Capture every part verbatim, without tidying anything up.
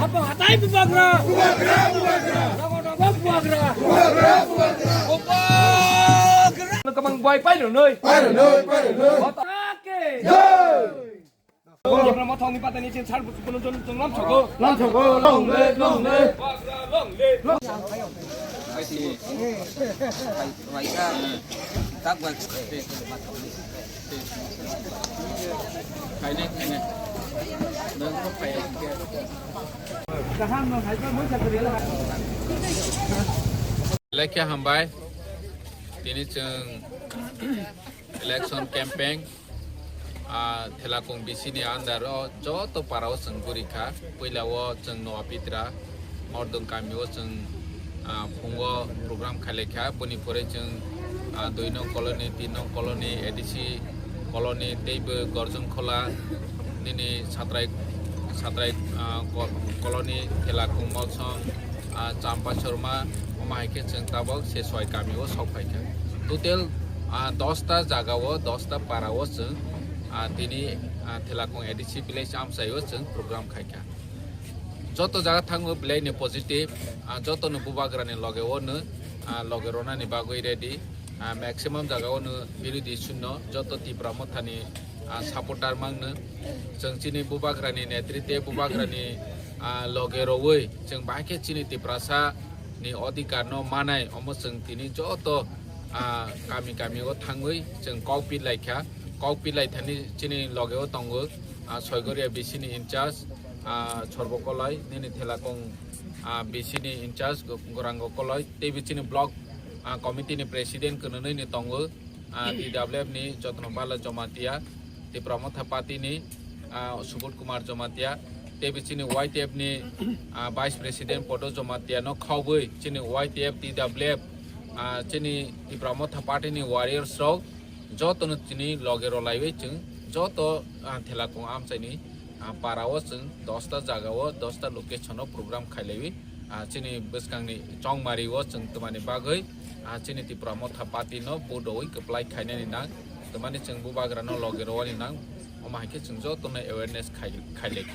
Hapo hatai bubagra. Rogo rogo bubagra. Bubagra. Kamang bai pai lo noi. Pai lo noi, pai lo noi. Hota ke. Jai. Bubagra mothong ni patani chin sar busu kono jon jon lam chogo. Lam chogo, long live, long live. Bubagra long live. Lekha hambai, tini chwng election campaign, ah, Thelakung B C ni under o joto para o chwng guri kha. Puila o chwng Noa Pitra, Mordong kami o chwng, ah, phungo program khailai kha. Boni pore chwng, ah, dui nong colony, tin nong colony, A D C colony, teibo Gorjon Khola, nini Satrai, Satrai, ah, ko-, colony, Thelakung Molsom, ah, Champa Shorma, omo hai khe chwng tabok se soi kami o sok phai kha. Total, ah, dos ta jaga o, dos ta para o chwng, ah, tini, ah, Thelakung A D C village amchai o chwng program khai kha. Joto jaga thango belai ni positive, ah, joto no bubagra ni loge o no, ah, loge rona ni bagwi ready. Ah, maximum jaga o no birodhi shunyo, joto Tipra Motha ni, ah, supporter mang no. Chwng chini bubagra ni netritwe, bubagra ni, ah, loge rowui chwng bahai khe chini Tiprasa ni odhikar no manai, omo chwng tini joto, ah, kami kami o thangwi chwng kok pi lai kha. Kok pi lai thani chini loge o tongo, ah, Soigoria B C ni in charge, ah, Sorbo Kolai, nini Thelakung, ah, B C ni in charge Go-, Gorango Kolai, teibo chini block, ah, committee ni president kwnwi ni tongo, ah, T W F ni Jotno Bala Jamatia, Tipra Motha Party ni, ah, Subodh Kumar Jamatia, teibo chini Y T F ni, ah, vice president Podo Jamatia no khobwi chini Y T F, T W F, ah, chini Tipra Motha Party ni warriors rok joto no chini loge rwlaiwi chwng joto, ah, Thelakung amchai ni, ah, para o chwng dos ta jaga o, dos ta location o program khailaiwi, ah, chini bwskang ni chongmari o chwng twmani bagwi, ah, chini Tipra Motha Party no vote rwui kwplai khainani nang, twmani chwng bubagra no loge rwani nang, omo hai khe chwng joto no awareness khai, khailai kha.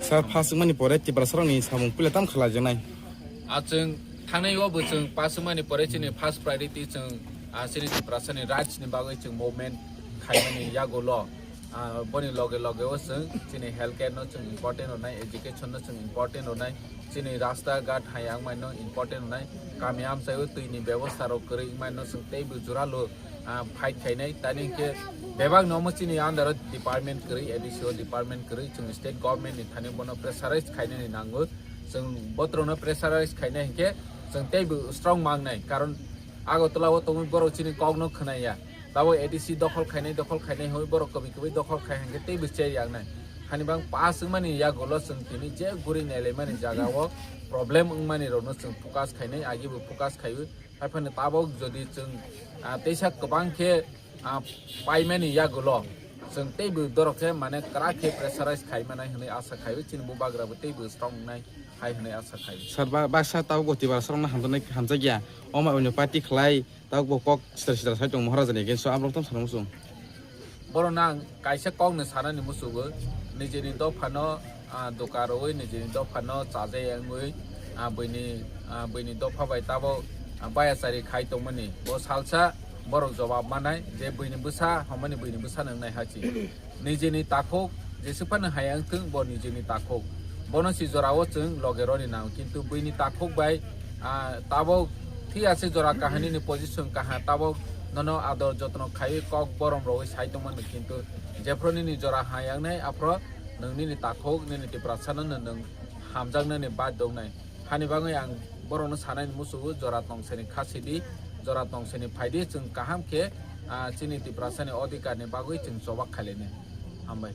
Sir, pass wngmani pore Tiprasa rok ni samung puila tam khlaijaknai? Ah, chwng thangnai o bo chwng pass wngmani pore chini first priority chwng, ah, chini Tiprasa ni rights ni bagwi chwng movement khaimani yagulo, ah, boni loge loge o chwng chini health care no chwng important rwnai, education no chwng important rwnai, chini rasta ghat hai wngmani no important rwnai, kami amchai o twi ni bebosta rok kwrwi wngmani no chwng teibo jora lo, ah, fight khainai. Tani hinkhe bebak no omo chini under o department kwrwi, A D C o department kwrwi, chwng state government ni thani bono pressurize khainani nango. Chwng botrokno pressurize khaina hinkhe chwng teibo strong mangnai, karon Agartala o tongwi borok chini kokno khwnaya. Tabo A D C dokhol khainai, dokhol khainai hwnwi borok kwbwi kwbwi dokhol khai hinkhe teibo chair yaknai. Hani bang pass wngmani yagulo chwng tini je guri nailaimani jaga o problem wngmani rokno chwng focus khainai, agibo focus khaiwi. Haiphano tabok jodi chwng, ah, teisa kwbang khe, ah, paimani yagulo chwng teibo dorok khe mane kwrak khe pressurize khai manai hwnwi asa khaiwi, chini bubagra bo teibo strong wngnai hai hwnwi asa khai. Sir, ba-, baksa tabok bo Tiprasa rokno hamjaknai, hamjakya. Omo onyo party khlai, tabok bo kok sitra sitra sai tong Maharaja ni against o, aborok tamo sana muchung. Borok nang kaisa kokno sanani muchungo, nijini dophano, ah, doka rwui, nijini dophano chajai wngwi, ah, buini, ah, buini dopha bai tabok, ah, bayachari khai tongmani. Bo salsa borok jobab manai je buini bwsa homani buini bwsa nwngnai hachi. Nijini takhuk Jesuk phano hayang thung bo nijini takhuk. Bono si jorao chwng loge roni nang, kintu buini takhuk bai, ah, tabok thik ase jora kahani ni position kaha, tabok nono ador jotno khaiwi kok borom rogwi sai tongmani, kintu jephro nini jora hayangnai aphro nwng nini takhuk nini Tiprasa no nwng hamjaknani bad dongnai. Hani bagwi ang borokno sanani musugo, jora tongsani kha sidi, jora tongsani phaidi, chwng kaham khe, ah, chini Tiprasani odhikarni bagwi chwng chobak khailini. Hambai.